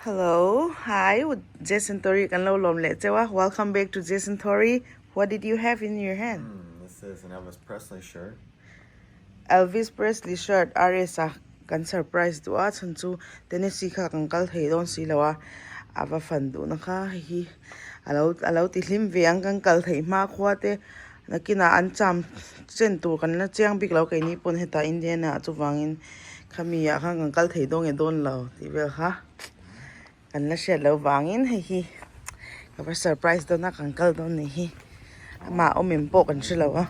Hello, hi, Jason Tori kan lo lawm leh cheu a, welcome back to Jason Tori, what did you have in your hand? This is an Elvis Presley shirt. Elvis Presley shirt RS a kan surprise duh a chhan chu Tennessee kha kan kal thei dawn si lo a, a va fan duhna kha hei hi alo alo ti hlim ve ang kan kal theih hma khua te nakinah an cham chen tur kan la chiang bik lo keini pawn hetah Indiana ah chuvangin khami ah khan kan kal thei dawn nge dawn lo tih vel kha kan la hriat loh vangin hei hi ka va surprise dawn a kan kal dawn nih hi amah awm em pawh kan hre lo a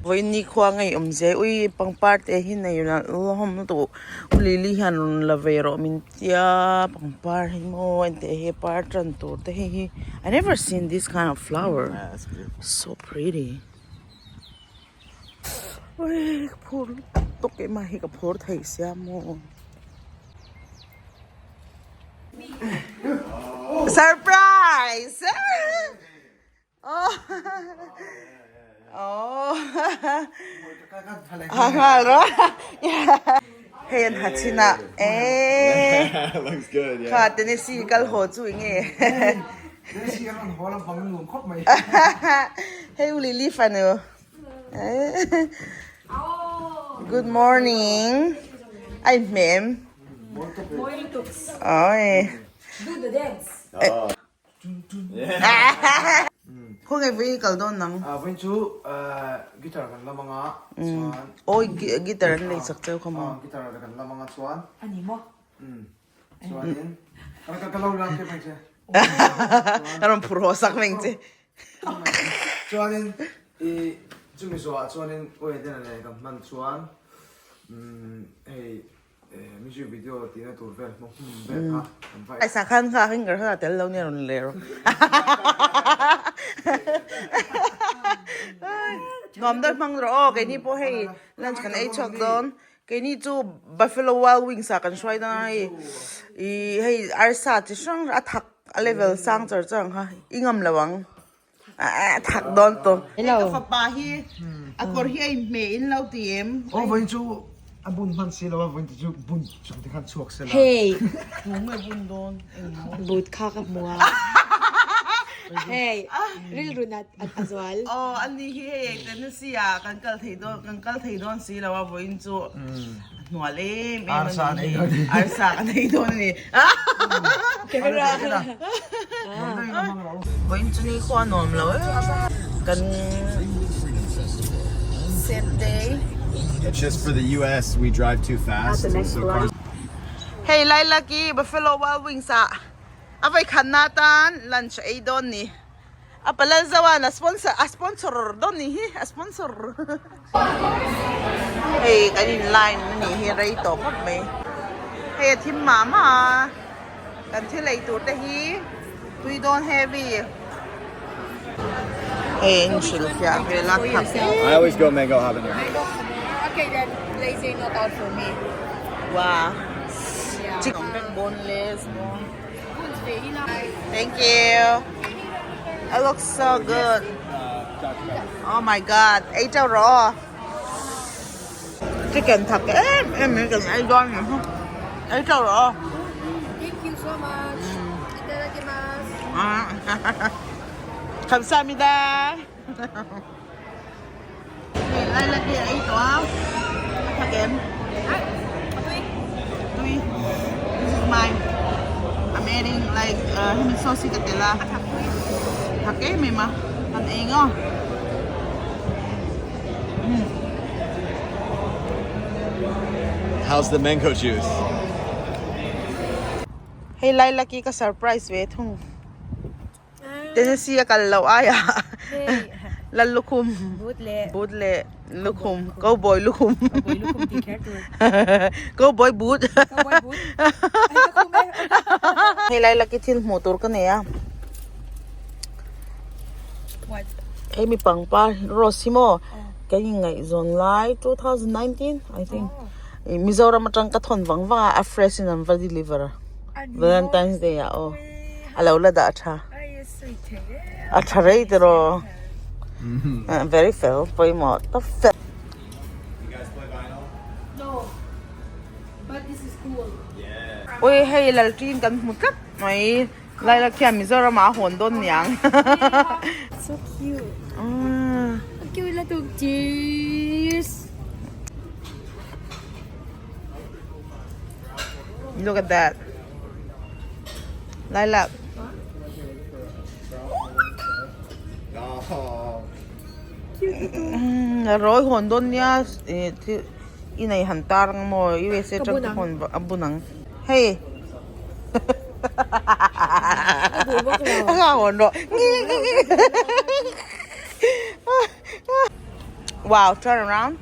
vawiin ni khua ngei awm zia ui pangpar te hi nei hlawm lutuk u lily hian rawn la ve rawh min tia pangpar hi maw enteh hi par tan tur te hei hi I never seen this kind of flower so pretty. Ui ka phur lutuk keimah hi ka phur thei sia maw. Surprise! Oh! Oh! Ha nghal rawh. Hei an ha chin a. Eh! Looks good, yeah. Kha Tennessee kal haw chu enge. Tennessee an rawn haw lampang nuam khawp mai. Hei u Lily fanu. Good morning. Ai hmem. Oi. Do the dance. Khaw nge vawiin kal dawn nang? Vawiin chu guitar kan lam anga chuan. Oi guitar an lei chak cheu kha maw? Guitar kan lam anga chuan. Ani maw? Chuanin ka lo lam che mai che. Ka rawn phur haw sak mai che. Chuanin i chumi zawhah chuanin awi den a leh kan hman chuan hei music video tihna tur vel hmawk hmun vel kha kan va. Ai sakhan kha finger kha tel lo nia rawn ler. Nuam deuh hmang rawh aw keini pawh hei lunch kan ei chhuak dawn. Keini chu Buffalo Wild Wings ah kan hruai dawn a hei ih hei arsa chi hrang hrang a thak a level sang char char ang kha i ngam lo ang a thak dawn tawh. Hei ka fapa hi a kawr hi a inhmeh in lo ti em? Aw vawiin chu a bun hman si lo a vawiin te chu bun chung te khan chhuak se la. Hei Tunge bun dawn engmaw? But kha ka hmu a. Hei rilru nat a zual. Aw ani hi hei Tennessee ah kan kal thei dawn kan kal thei dawn si lo a vawiin chu a hnual em em a ni hei arsa kan ei dawn a ni. Camera. Vawiin chu ni khua nuam lo e kan set day. It's just for the US we drive too fast so cars. Hei Lilac i Buffalo Wild Wings ah A vawikhatna atan lunch a ei dawn ni. A palal zo a, a sponsor a sponsor dawn ni hi, a sponsor. Hei kan in line a nih hi rei tawh khawp mai. Hei a thim mah mah a, kan thil ei tur te hi tui dawn heavy. Hei in hrilh fiah vel a khap I always go mango habanero. Okay then, lazy not out for me. Wow. Chicken boneless. Thank you. It looks so good. Oh my god. Ei trâu rồi. Chicken thật em em mình cần ei don nữa. Ei trâu rồi. Thank you so much. Itadakimasu. 감사합니다. Hei lai la ei tawh a, a thak em? Tui. This is mine. I'm adding like hemi sauce hi ka tel a. Thak em em a. Kan ei ngaw. How's the mango juice? Hei lai laki ka surprise ve thung. Tennessee a kal loh aiah Lal lukhum boot leh lukhum cowboy lukhum cowboy boot helai laki thil hmuh tur ka nei a hemi pangpar rose hi maw ka inngaihzawn lai 2019 I think Mizoram atang ka thawn vang vang a a fresh in an va deliver a Valentine's Day ah aw. A lo la dah tha. A tha rei tiraw. Very fel pawimawh ta fel. Ui hei lalṭin kan hmu tlat mai. Laila khian Mizoram ah a hawn dawn niang. So cute. A cute lutuk. Cheers. Look at that. Laila. Rawi hawn dawn nia i nei han tar ang maw USA atang te hawn a bun ang hei a hawn rawh wow turn around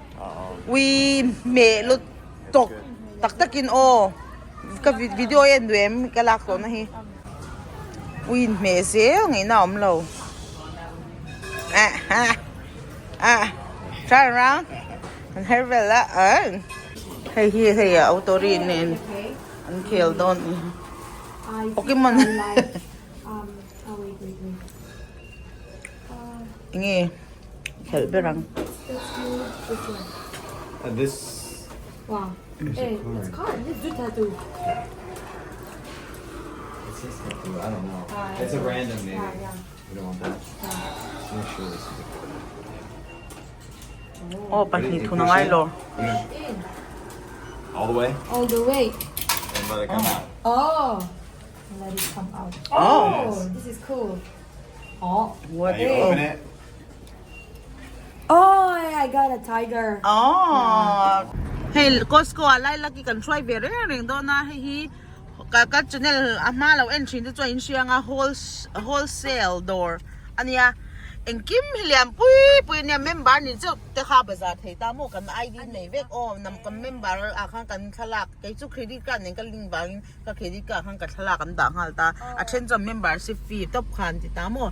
ui hmeh lut tawk tak takin aw ka video en duh em ka lak tawh na hi. Ui inhmeh zel ngaihna a awm lo. Ah ah ah turn around an her vel a ah hei hi hei a auto ri nen an khel dawn a ni Pokemon enge khelh ber ang. This Hey, it's card. Let's do tattoo. It's his tattoo. I don't know. It's a random maybe. Yeah, yeah. We don't want that. Just make sure this is a good one. Aw pahnih thun a ngai lo. In. All the way? All the way. And let it come out. Oh. Let it come out. Oh. Oh, this is cool. Oh. What? Now you open it. Oh, I got a tiger. Oh. Hei Costco ah lai laki kan hruai ve reng reng dawn a hei hi ka ka channel a hma lo en thin te chuan in hria anga wholesale dawr ania engkim hi lian pui pui ania member ni chauh te kha bazar thei ta maw kan ID nei vek aw nam kan member ah khan kan thlalak kei chu credit card nen ka link vangin ka credit card khan ka thlalak an dah nghal ta a then chuan membership fee tawp khan ti ta maw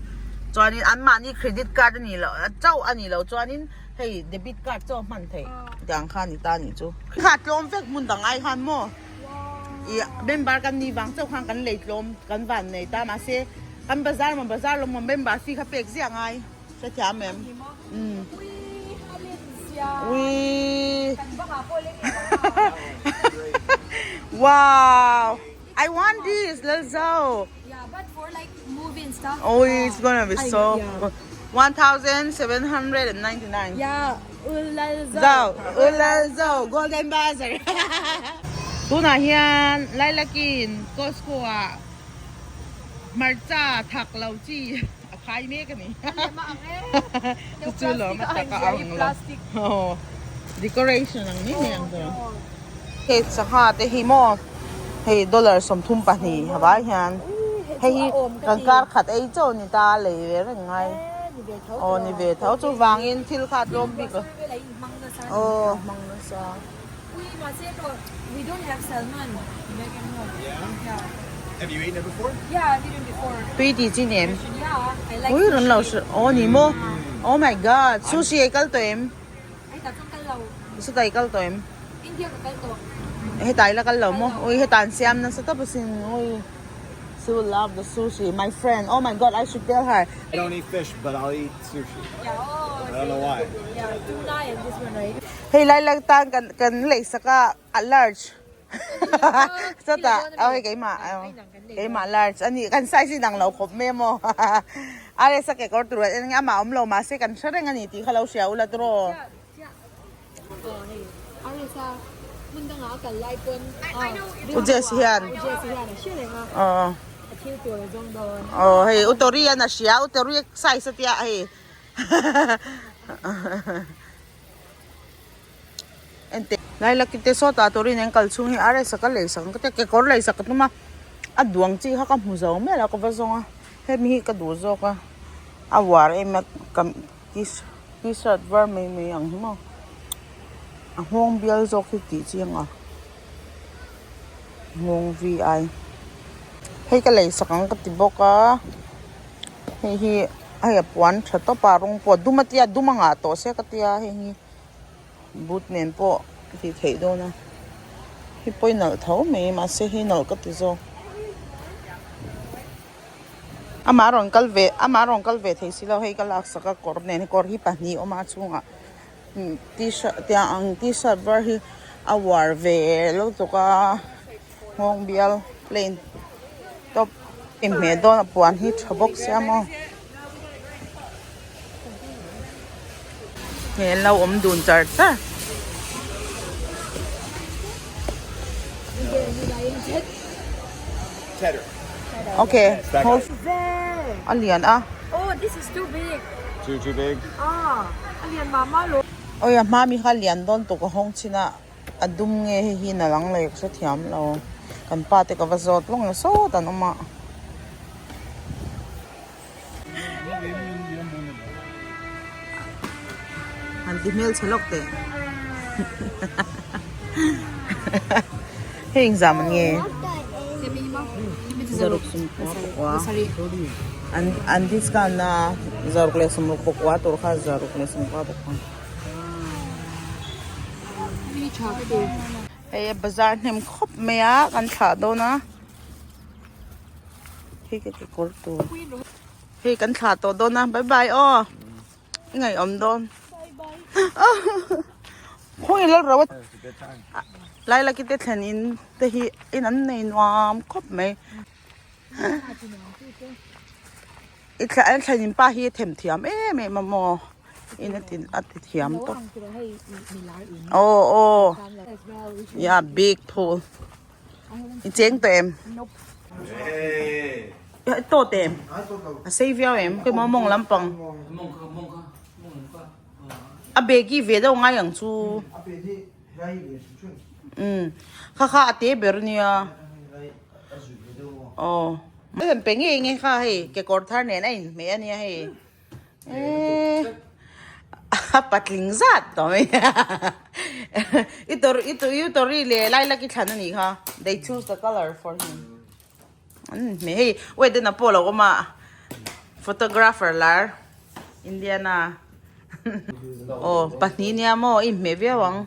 chuanin an mahni credit card a nih loh chauh a nih loh chuanin hei debit card chauh a hman theih tiang kha a ni ta a nih chu. Kha tlawm vek hmun dang ai khan maw ih member kan nih vang chauh khan kan lei tlawm kan van nei ta mahse kan bazar maw bazar lo maw member fee kha pek ziah ngai hrethiam em umm. Ui Wow I want this Lalzo Yeah but for like movie and stuff Oh it's gonna be so yeah. 1799 Yeah Ulalzo Zo Ulalzo Golden Buzzer Tunah hian Lailakin Costco ah hmarcha thak lo chi A khai mek a ni. Chu chu lawm a tak a ang lo. Aw decoration ang mai mai ang chu. Hei sangha te hi maw hei dollar 32 havai hian hei hi kan kar khat ei chauh ni ta lei ve reng ngai. Aw ni ve tho chuvangin thil kha tlawm bik a. Aw hmang nasa. We don't have salmon. Yeah? Have you eaten it before? Yeah, I've eaten before. Tui ti chi nem. Yeah, I like Ui ron lo shi. Oh ni mo. Oh my god. Sushi ei kal to em. Ai ta chung kal lo. Su tai kal to em. India ka kal to. He tai la kal lo mo. Ui he tan siam na sa ta pasin. Ui. She will love the sushi. My friend. Oh my god, I should tell her. I don't eat fish, but I'll eat sushi. Yeah, oh. I don't know why. Yeah, tuna and this one, right? Hei lai lang tan kan kan lei saka a large. Chutah okay keimah keimah large ani kan size in ang lo khawp mai amaw RS a kekawr tur ah eng amah awm lo mahse kan hre reng ani tih kha lo hria ula tiraw. U Jess hian aw aw hei u Tori an a hria u Tori size a tia hei Ente Lailaki te sawtah turin an kal chhung hi RS a ka lei sak ang ka tia kekawr lei sak ka tum a a duang chi kha ka hmu zo miah lo ka va zawng a hemi hi ka duh zawk a a uar em a ka t-shirt var mai mai ang hi maw a nghawng bial zawk hi tih chiang a nghawng VI hei ka lei sak ang ka ti bawk a. Hei hi hei a puan tha tawp a rawng pawh a dum a tia dum a ngah tawh se ka tia hei hi boot nen pawh a tih theih dawn a hei pawh hi nalh tho mai mahse hei nalh ka ti zawk amah a rawn kal ve amah a rawn kal ve thei si lo hei ka laksak a kawr nen kawr hi pahnih a awm a chhungah t-shirt tiang ang t-shirt var hi a uar ve lutuk a. Nghawng bial plain top inhmeh dawn a puan hi tha bawk sia maw. Hei an lo awm dun char char. Okay hold a lian a. Oh this is too big. Too too big. Ah a lian mah mah lo. Oi a hma mi kha a lian dawn tuk a hawng chin a. A dum nge hei hi na lang leh ka hrethiam lo kan pa te ka va zawt lawng la sawt an awm a. Han ti hmel chhe lawk teh hei engzam an nge zaruk sumkua pakua an an discount na zaruk leh sawmruk pakua tur kha zaruk leh sawmkua pakua. Hei bazar hnem khawp mai a kan thlah dawn a hei ka kekawr tur hei kan thlah tawh dawn a bye bye aw i ngaihawm dawn khawnge lal ro a lai laki te thlen in te hi in an nei nuam khawp mai. I thla an thlen in pa hi a them thiam em em a maw in a ti a ti thiam tawp aw aw yeah big pool i cheng tawh em i tawt em a sei viau em keimah mawng lampang a bag hi ve deuh ngai ang chu umm kha kha a te ber nia aw. Hei pe ngei ngei kha hei kekawr thar nen a inhmeh a nia hei eee a patling zat tawh mai i tor i tor i tori leh lilac i thlan a nih kha they choose the colour for him an inhmeh hei wedding ah pawh a lo awm a photographer lar Indiana aw pahnih nia maw i inhmeh viau ang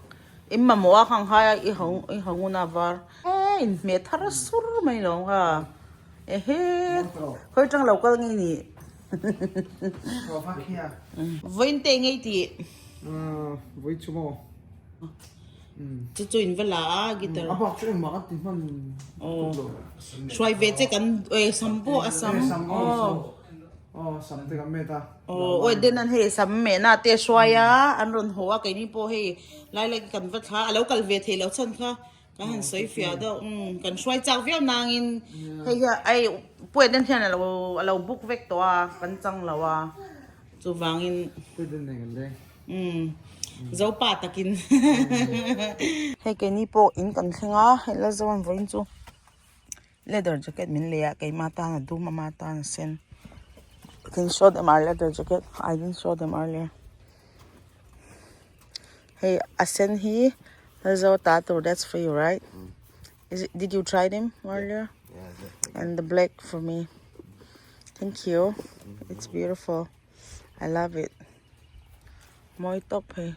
i mamawh a khang khai a i ho i ho ngun a var. He inhmeh thar sur mai lo kha ehe khawi tang lo kal ngei ni vawiin te ngei tih vawi chu maw chu chu in va la a guitar a bak chu engmah ka ti hman aw hruai ve che kan sam pawh a sam aw aw sam te kan met a aw awi den an hei sam mehna te hruai a an rawn haw a keini pawh hei lai lai kan va thla a lo kal ve theih loh chhan kha Ka han sawi fiah deuh umm kan hruai chak viau nangin hei hian ei puaiten hian alo alo book vek tawh a kan chang lo a chuvangin umm zopa takin hei keini pawh in kan thleng a hei la zawn vawiin chu leather jacket min lei a keimah tan a dum ama tan a sen can show them our leather jacket I didn't show them earlier. Hei a sen hi Lalzo ta tur that's for you right is it did you try them earlier and the black for me thank you it's beautiful I love it mawi tawp hei.